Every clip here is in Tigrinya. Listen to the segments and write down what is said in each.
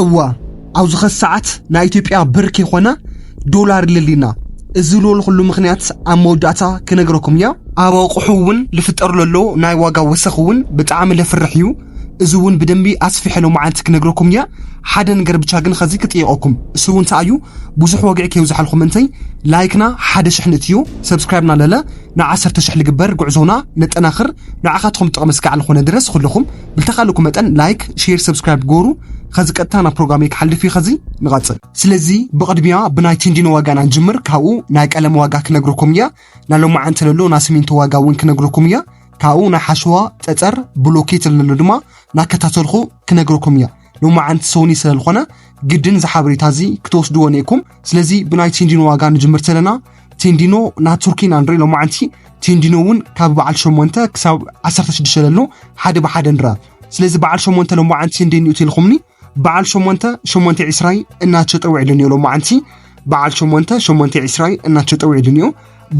እዋ፣ ኣብዚ ኸዚ ሰዓት ናይ ኢትዮጵያ ብር ከይኮነ ዶላር ለሊና። እዚ ዝበልኩሉ ምኽንያት ኣብ መወዳእታ ክነግረኩም እያ። ኣብ ኣቑሑ እውን ልፍጠር ለሎ ናይ ዋጋ ወሰኽ እውን ብጣዕሚ ለፍርሕ እዩ። እዚ እውን ብደንቢ ኣስፊሐ ሎማዓንቲ ክነግረኩም እያ። ሓደ ነገር ብቻ ግን ኸዚ ክጥይቐኩም። እሱ እውን እንታይ እዩ? ብዙሕ ወግዒ ከይብዝሓልኩም እንተይ ላይክና ሓደ ሽሕ ንእትዮ፣ ሰብስክራይብና ለለ ንዓሰርተ ሽሕ ልግበር፣ ጉዕዞና ነጠናኽር። ንዓኻትኩም ጥቕሚ ስጋዕ ልኾነ ድረስ ኩልኹም ብልተኻለኩም መጠን ላይክ፣ ሼር፣ ሰብስክራይብ ግበሩ። ኸዚ ቀጥታ ናብ ፕሮግራመይ ክሓልፍ እዩ። ኸዚ ንቐጽል። ስለዚ ብቕድሚያ ብናይ ቴንዲኖ ዋጋ ኢና ንጅምር። ካብኡ ናይ ቀለም ዋጋ ክነግረኩም እያ። ናይ ሎማዓንቲ ለሎ ናይ ስሚንቶ ዋጋ እውን ክነግረኩም እያ። ካብኡ ናይ ሓሸዋ፣ ጠጠር፣ ብሎኬት ለሎ ድማ ናከታተልኩ ክነግረኩም እያ። ሎማዓንቲ ሶኒ ስለ ዝኾነ ግድን እዚ ሓበሬታ እዚ ክትወስድዎ ነይኩም። ስለዚ ብናይ ቴንዲኖ ዋጋ ንጅምር ተለና፣ ቴንዲኖ ናይ ቱርኪ ኢና ንርኢ ሎማዓንቲ። ቴንዲኖ እውን ካብ በዓል ሸሞንተ ክሳብ ዓሰርተ ሽዱሽተ ለሎ ሓደ ብሓደ ንርኣ። ስለዚ በዓል ሸሞንተ ሎማዓንቲ እንደ ንዩ ተልኹምኒ፣ በዓል ሸሞንተ ሸሞንተ ዕስራይ እናተሸጠ ውዒሉ ንዮ ሎማዓንቲ። በዓል ሸሞንተ ሸሞንተ ዕስራይ እናተሸጠ ውዒሉ ንዮ።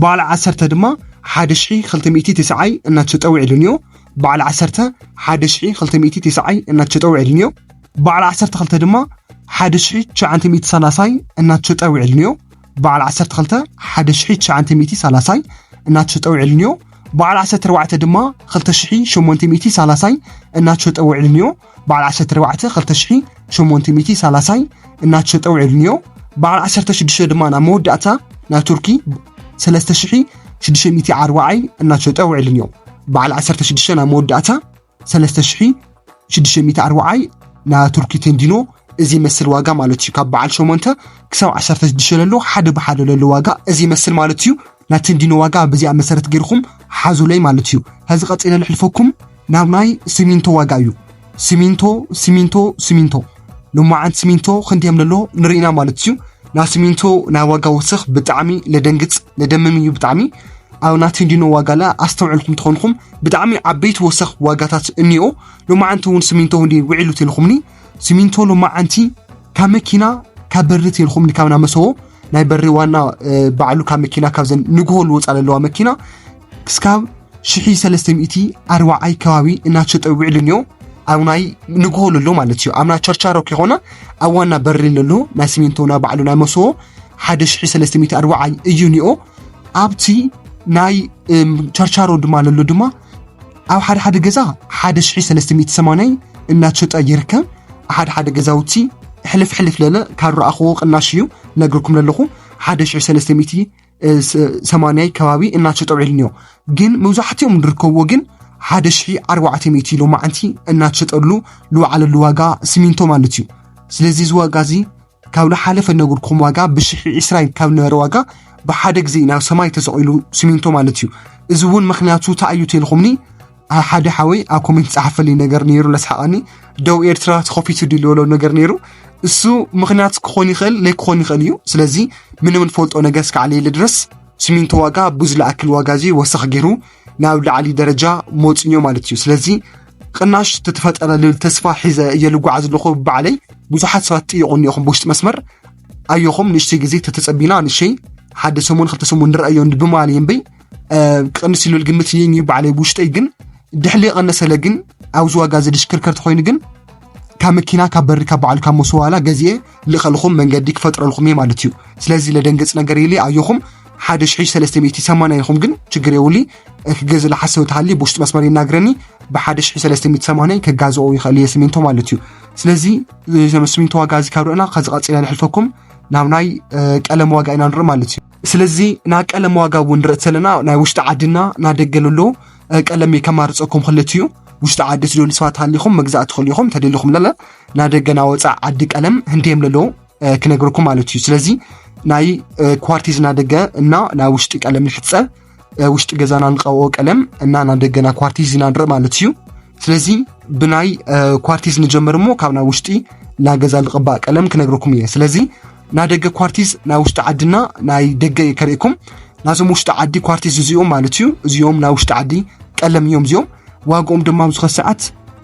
በዓል ዓሰርተ ድማ ሓደ ሽሒ ክልተ ሚእቲ ተስዓይ እናተሸጠ ውዒሉ ንዮ። በዓል ዓሰርተ ሓደ ሽሒ ክልተ ሚእቲ ተስዓይ እናተሸጠ ውዒሉ ንዮ። በዓል ዓሰርተ ክልተ ድማ ሓደ ሽሒ ትሽዓተ ሚእቲ ሰላሳይ እናተሸጠ ውዒሉ ንዮ። በዓል ዓሰርተ ክልተ ሓደ ሽሒ ትሽዓተ ሚእቲ ሰላሳይ እናተሸጠ ውዒሉ ንዮ። በዓል ዓሰርተ ኣርባዕተ ድማ ክልተ ሽሒ ሸሞንተ ሚእቲ ሰላሳይ እናተሸጠ ውዒሉ ንዮ። በዓል ዓሰርተ ኣርባዕተ ክልተ ሽሒ ሸሞንተ ሚእቲ ሰላሳይ እናተሸጠ ውዒሉ ንዮ። በዓል ዓሰርተ ሽዱሽተ ድማ ናብ መወዳእታ ናብ ቱርኪ ሰለስተ ሽሒ ሽዱሽተ ሚእቲ ኣርባዓይ እናተሸጠ ውዒሉ ንዮ። በዓል ዓሰርተ ሽዱሽተ ናብ መወዳእታ ሰለስተ ሽሒ ሽዱሽተ ሚእቲ ኣርባዓይ ናይ ቱርኪ ቴንዲኖ እዚ ይመስል ዋጋ ማለት እዩ። ካብ በዓል ሸሞንተ ክሳብ ዓሰርተ ሽዱሽተ ለሎ ሓደ ብሓደ ለሎ ዋጋ እዚ ይመስል ማለት እዩ። ናይ ቴንዲኖ ዋጋ በዚኣ መሰረት ገይርኩም ሓዙለይ ማለት እዩ። ከዚ ቀፂለ ልሕልፈኩም ናብ ናይ ሲሚንቶ ዋጋ እዩ። ሲሚንቶ፣ ሲሚንቶ፣ ሲሚንቶ። ሎማዓንቲ ሲሚንቶ ክንደይ እዮም ለሎ ንርኢና ማለት እዩ። ናይ ሲሚንቶ ናይ ዋጋ ወሰኽ ብጣዕሚ ለደንግፅ፣ ለደምም እዩ ብጣዕሚ። ኣብ ናይ ቴንዲኖ ዋጋ ላ ኣስተውዕልኩም ተኾንኩም ብጣዕሚ ዓበይቲ ወሰኽ ዋጋታት እኒኦ። ሎማዓንቲ እውን ሲሚንቶ ክንደይ ውዒሉ ተልኩምኒ። ሲሚንቶ ሎማዓንቲ ካብ መኪና፣ ካብ በሪ ተልኩምኒ፣ ካብ ናይ መሰቦ ናይ በሪ ዋና፣ እ፣ ባዕሉ ካብ መኪና፣ ካብዘን ንግሆ ልወፃ ለለዋ መኪና ክስካብ ሽሒ ሰለስተ ሚእቲ ኣርባዓይ ከባቢ እናተሸጠ ውዒሉ እኒኦ። ኣብ ናይ ንግሆ ለሎ ማለት እዩ። ኣብ ናይ ቸርቻሮ ከይኮነ ኣብ ዋና በሪ ለሎ ናይ ሲሚንቶ ናይ ባዕሉ ናይ መሰቦ ሓደ ሽሒ ሰለስተ ሚእቲ ኣርባዓይ እዩ እኒኦ። ኣብቲ ናይ፣ እም፣ ቸርቻሮ ድማ ለሎ ድማ ኣብ ሓደ ሓደ ገዛ ሓደ ሽሒ ሰለስተ ሚእቲ ሰማንያ እናተሸጠ ይርከብ። ሓደ ሓደ ገዛውቲ ሕልፍ ሕልፍ ለለ ካብ ረኣኽዎ ቅናሽ እዩ ነግርኩም ለለኹ። ሓደ ሽሒ ሰለስተ ሚእቲ፣ እ፣ ስ-፣ ሰማንያ ከባቢ እናተሸጠ ውዒሉ እኒኦ። ግን መብዛሕትኦም ዝርከብዎ ግን ሓደ ሽሒ ኣርባዕተ ሚእቲ ሎማዓንቲ እናተሸጠሉ ዝወዓለሉ ዋጋ ሲሚንቶ ማለት እዩ። ስለዚ እዚ ዋጋ እዚ ካብ ዝሓለፈ ነግርኩም ዋጋ ብሽሒ ዕስራን ካብ ነበረ ዋጋ ብሓደ ግዜ ናብ ሰማይ ተሰቒሉ ሲሚንቶ ማለት እዩ። እዚ እውን ምኽንያቱ እንታይ እዩ ተልኹምኒ፣ ኣብ ሓደ ሓወይ ኣብ ኮሜንት ጸሓፈልኝ ነገር ነይሩ ለስሓቐኒ፣ ደው ኤርትራ ተኸፊቱ ድልወሎ ነገር ነይሩ። እሱ ምኽንያት ክኾን ይኽእል፣ ለይ ክኾን ይኽእል እዩ። ስለዚ ምንም ንፈልጦ ነገር እስካዕ ለየለ ድረስ ሲሚንቶ ዋጋ ብዙ ለኣክል ዋጋ እዚ ወሰኽ ገይሩ ናብ ላዕሊ ደረጃ መውፅዮ ማለት እዩ። ስለዚ ቅናሽ ተተፈጠረ ልብል ተስፋ ሒዘ እየ ልጓዓዝ ኣለኹ ብባዕለይ። ብዙሓት ሰባት ጥይቑ እኒኦኹም ብውሽጢ መስመር ኣየኹም ንእሽተይ ግዜ ተተጸቢና ንሸይ ሓደ ሰሙን ክልተ ሰሙን ንረኣዮ ብማል እየ እምበይ፣ እ፣ ቅንስ ይልብል ግምት እየ ባዕለይ ብውሽጠይ። ግን ድሕሊ የቐነሰለ ግን ኣብዚ ዋጋ እዚ ድሽክርከር ተኾይኑ ግን ካብ መኪና ካብ በሪ ካብ በዓሉ ካብ መሰዋላ ገዚኤ ልኸልኹም መንገዲ ክፈጥረልኹም እየ ማለት እዩ። ስለዚ ለደንገጽ ነገር ኢለ ኣየኹም ሓደ ሽሒ ሰለስተ ሚእቲ ሰማንያ ኢኹም ግን ችግር የውሊ ክገዝ ለሓሰብ ተሃሊ ብውሽጢ መስመር ይናግረኒ ብሓደ ሽሒ ሰለስተ ሚእቲ ሰማንያ ከጋዝኦ ይኽእል እየ ሲሚንቶ ማለት እዩ። ስለዚ እዚ ሲሚንቶ ዋጋ እዚ ካብ ርኢና ከዚ ቀጺለ ንሕልፈኩም ናብ ናይ፣ እ፣ ቀለም ዋጋ ኢና ንርኢ ማለት እዩ። ስለዚ ናይ ቀለም ዋጋ እውን ንርኢ ዘለና ናይ ውሽጢ ዓድና ናይ ደገ ለሎ፣ እ፣ ቀለም እየ ከማርፀኩም ክልት እዩ። ውሽጢ ዓዲ ትደልዩ ሰባት ሃሊኹም መግዛእ ትኽእሉ ኢኹም። ተደሊኹም ለለ ናይ ደገ ናይ ወፃእ ዓዲ ቀለም ህንደዮም ለለዉ፣ እ፣ ክነግርኩም ማለት እዩ። ስለዚ ናይ፣ እ፣ ኳርቲዝ ናይ ደገ እና ናይ ውሽጢ ቀለም ንሕፀ፣ እ፣ ውሽጢ ገዛና ንቀብኦ ቀለም እና ናይ ደገና ኳርቲዝ ኢና ንርኢ ማለት እዩ። ስለዚ ብናይ፣ እ፣ ኳርቲዝ ንጀምር እሞ ካብ ናይ ውሽጢ ናይ ገዛ ልቕባእ ቀለም ክነግርኩም እየ። ስለዚ ናይ ደገ ኳርቲዝ ናይ ውሽጢ ዓድና ናይ ደገ እየ ከርእኩም። ናዞም ውሽጢ ዓዲ ኳርቲዝ እዚኦም ማለት እዩ። እዚኦም ናይ ውሽጢ ዓዲ ቀለም እዮም እዚኦም። ዋግኦም ድማ ኣብዚ ኸዚ ሰዓት፣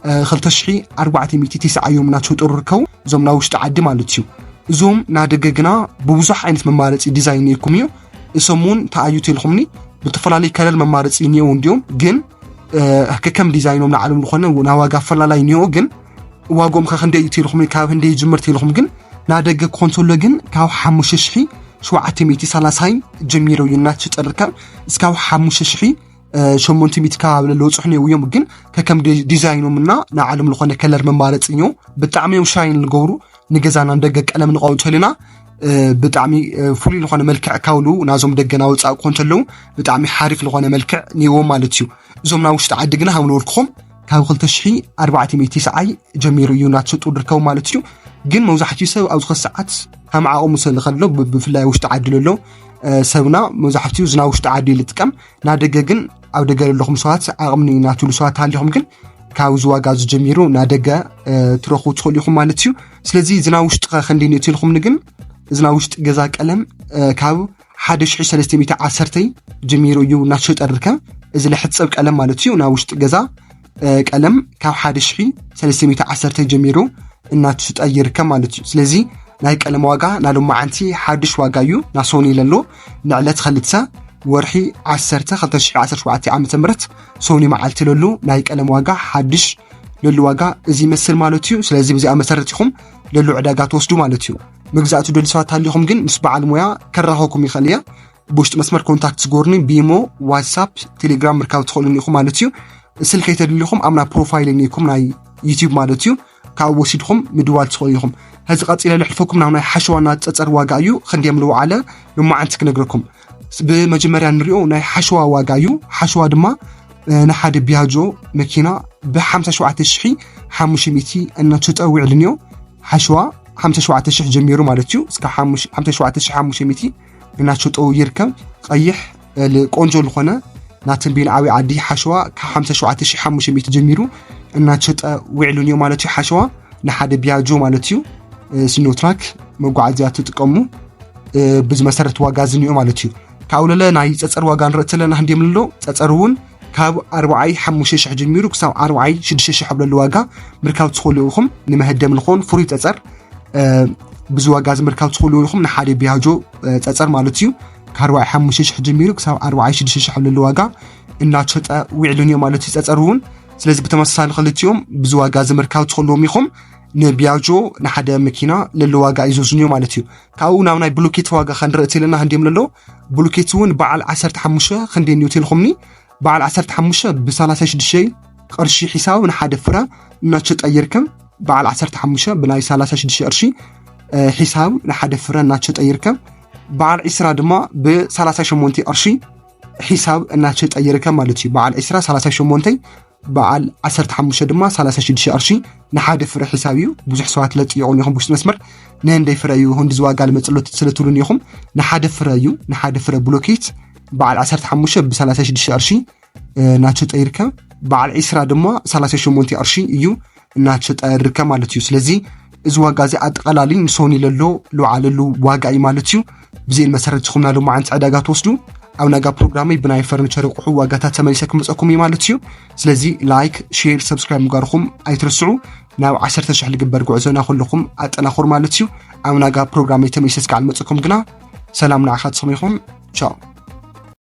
እ፣ ክልተ ሽሒ ኣርባዕተ ሚእቲ ተስዓ እዮም እናተሸጡ ዝርከቡ፣ እዞም ናይ ውሽጢ ዓዲ ማለት እዩ። እዞም ናይ ደገ ግና ብብዙሕ ዓይነት መማረፂ ዲዛይን እኒኤኩም እዩ። እሶም እውን ተኣዩ ተልኩምኒ ብተፈላለዩ ከለር መማረፂ እኒኤው እንዲዮም፣ ግን፣ እ፣ ከከም ዲዛይኖም ንዓለም ዝኾነ ናይ ዋጋ ኣፈላላይ እኒኦ፣ ግን ዋጎም ከ ክንደይ እዩ ኢልኩም፣ ካብ ህንደይ ይጅምር ኢልኩም፣ ግን ናደገ ክኾን ተሎ ግን ካብ ሓሙሽተ ሽሒ ሸውዓተ ሚእቲ ሰላሳይ ጀሚሩ እዩ እናተሸጠ ዝርከብ። እስካብ ሓሙሽተ ሽሒ ሸሞንተ ሚእቲ ከባቢ ለለዉ ጽሑን እዮም። ግን ከከም ዲ- ዲዛይኖም እና ንዓለም ዝኾነ ከለር መማረጽ እዩ። ብጣዕሚ እዮም ሻይን ዝገብሩ። ንገዛና ንደገ ቀለም ንቀውቶ ኣለና። ብጣዕሚ ፍሉይ ዝኾነ መልክዕ ካውሉ ናዞም ደገ ናወፃእ ክኾን ተለዉ ብጣዕሚ ሓሪፍ ዝኾነ መልክዕ ነይዎም ማለት እዩ። እዞም ናብ ውሽጢ ዓዲ ግና ሃምልወልክኹም ካብ ክልተ ሽሒ ኣርባዕተ ሚእቲ ሰዓይ ጀሚሩ እዩ እናተሸጡ ዝርከቡ ማለት እዩ። ግን መብዛሕትኡ ሰብ ኣብዚ ኸ ሰዓት ከም ዓቕሙ ስለ ከሎ ብ- ብፍላይ ውሽጢ ዓዲ ለሎ ሰብና መብዛሕትኡ ዝና ውሽጢ ዓዲ እዩ ዝጥቀም። ናደገ ግን ኣብ ደገ ዘለኹም ሰባት ዓቕምኒ እናትብሉ ሰባት ሃሊኹም ግን ካብ እዚ ዋጋ እዚ ጀሚሩ ናደገ ትረኽቡ ትኽእሉ ኢኹም ማለት እዩ። ስለዚ ዝና ውሽጢ ኸ ክንደይ ነቲ ኢልኹምኒ ግን ዝና ውሽጢ ገዛ ቀለም ካብ ሓደ ሽሒ ሰለስተ ሚእቲ ዓሰርተ ጀሚሩ እዩ እናተሸጠ ዝርከብ። እዚ ለሕፀብ ቀለም ማለት እዩ። ናብ ውሽጢ ገዛ ቀለም ካብ ሓደ ሽሒ ሰለስተ ሚእቲ ዓሰርተ ጀሚሩ እናተሸጠ ይርከብ ማለት እዩ። ስለዚ ናይ ቀለም ዋጋ ናሎማዓንቲ ሓድሽ ዋጋ እዩ ናሶኒ ለሎ ንዕለት ኸልተ ወርሒ ዓሰርተ ክልተ ሽሒ ዓሰርተ ሸውዓተ ዓመተ ምህረት ሶኒ መዓልቲ ለሉ ናይ ቀለም ዋጋ ሓድሽ ለሉ ዋጋ እዚ ይመስል ማለት እዩ። ስለዚ ብዚኣ መሰረት ኢኹም ለሉ ዕዳጋ ትወስዱ ማለት እዩ። መግዛእቲ ደሊ ሰባት ሃሊኹም ግን ምስ በዓል ሞያ ከራኸኩም ይኽእል እየ። ብውሽጢ መስመር ኮንታክት ዝጎርኒ ቢሞ ዋትሳፕ ቴሌግራም ምርካብ ትኽእሉን ኢኹም ማለት እዩ። ስልከይ ተደሊኹም ኣብና ፕሮፋይል እኒኩም ናይ ዩቲዩብ ማለት እዩ። ካብ ወሲድኩም ምድዋል ትኽእሉ ኢኹም። ሕዚ ቀፂለ ልሕልፈኩም ናብ ናይ ሓሸዋ እናፀፀር ዋጋ እዩ ክንደም ልውዓለ ንማዓንቲ ክነግረኩም። ብመጀመርያ ንሪኦ ናይ ሓሸዋ ዋጋ እዩ። ሓሸዋ ድማ ንሓደ ቢያጆ መኪና ብ ሓምሳ ሸውዓተ ሽሒ ሓሙሽተ ሚእቲ እናተሸጠ ውዕል እኒኦ። ሓሸዋ ሓምሳ ሸውዓተ ሽሕ ጀሚሩ ማለት እዩ። እስካ ሓምሳ ሸውዓተ ሽሕ ሓሙሽተ ሚእቲ እናተሸጠ ይርከብ። ቀይሕ ቆንጆ ዝኾነ ናተንቤን ዓብይ ዓዲ ሓሸዋ ካብ ሓምሳ ሸውዓተ ሽሕ ሓሙሽተ ሚእቲ ጀሚሩ እናተሸጠ ውዕሉ እኒኦ ማለት እዩ። ሓሸዋ ንሓደ ቢያጆ ማለት እዩ። ሲኖትራክ መጓዓዝያ ትጥቀሙ ብዚ መሰረት ዋጋ እዚ እኒኦ ማለት እዩ። ካብኡ ለለ ናይ ፀፀር ዋጋ ንርኢ ተለና ክንደም ኣሎ። ፀፀር እውን ካብ ኣርባዓይ ሓሙሽተ ሽሕ ጀሚሩ ክሳብ ኣርባዓይ ሽዱሽተ ሽሕ ኣብ ለለ ዋጋ ምርካብ ትኽእሉ ኢኹም። ንመሀደም ዝኾን ፍሩይ ፀፀር ብዚ ዋጋ እዚ ምርካብ ትኽእሉ ኢኹም። ንሓደ ቢያጆ ፀፀር ማለት እዩ ካብ ኣርባዓይ ሓሙሽተ ሽሕ ጀሚሩ ክሳብ ኣርባዓይ ሽዱሽተ ሽሕ ኣብ ለለ ዋጋ እናተሸጠ ውዕሉ እኒኦ ማለት እዩ። ፀፀር እውን ስለዚ ብተመሳሳሊ ክልቲኦም ብዚ ዋጋ እዚ ምርካብ ትኽእልዎም ኢኹም። ንቢያጆ ንሓደ መኪና ለለ ዋጋ እዩ ዘዝንዮ ማለት እዩ። ካብኡ ናብ ናይ ብሎኬት ዋጋ ከንርኢ ተለና ክንደም ለሎ። ብሎኬት እውን በዓል ዓሰርተ ሓሙሽተ ክንደይ እኒኦ ተልኹምኒ በዓል ዓሰርተ ሓሙሽተ ብ ሰላሳ ሽዱሽተ ቅርሺ ሒሳብ ንሓደ ፍረ እናተሸጠ ይርከብ። በዓል ዓሰርተ ሓሙሽተ ብናይ ሰላሳ ሽዱሽተ ቅርሺ ሒሳብ ንሓደ ፍረ እናተሸጠ ይርከብ። በዓል ዒስራ ድማ ብ ሰላሳ ሸሞንተ ቅርሺ ሒሳብ እናተሸጠ ይርከብ ማለት እዩ። በዓል ዒስራ ሰላሳ ሸሞንተ በዓል ዓሰርተ ሓሙሽተ ድማ ሰላሳ ሽዱሽተ ቅርሺ ንሓደ ፍረ ሒሳብ እዩ። ብዙሕ ሰባት ለጥየቑን ኢኹም ብውሽጢ መስመር ንህንደይ ፍረ እዩ ህንዲ ዝዋጋ ልመፅሎት ስለ ትብሉን ኢኹም። ንሓደ ፍረ እዩ ንሓደ ፍረ ብሎኬት በዓል ዓሰርተ ሓሙሽተ ብ ሰላሳ ሽዱሽተ ቅርሺ እናተሸጠ ይርከብ። በዓል ዒስራ ድማ ሰላሳ ሸሞንተ ቅርሺ እዩ እናተሸጠ ይርከብ ማለት እዩ። ስለዚ እዚ ዋጋ እዚ ኣጠቓላሊ ንሶኒ ለሎ ልውዓለሉ ዋጋ እዩ ማለት እዩ። ብዚኤን መሰረት ኢኹም ናብ ሎማዓንቲ ዕዳጋ ትወስዱ። ኣብ ናጋ ፕሮግራመይ ብናይ ፈርኒቸር ኣቑሑ ዋጋታት ተመሊሰ ክመፀኩም እዩ ማለት እዩ። ስለዚ ላይክ፣ ሼር፣ ሰብስክራይብ ምግባርኹም ኣይትረስዑ። ናብ ዓሰርተ ሽሕ ልግበር ጉዕዞና ኩልኹም ኣጠናኹር ማለት እዩ። ኣብ ናጋ ፕሮግራመይ ተመሊሰ ስካዕ ልመፀኩም ግና ሰላም ንዓኻትኩም ይኹን። ቻው።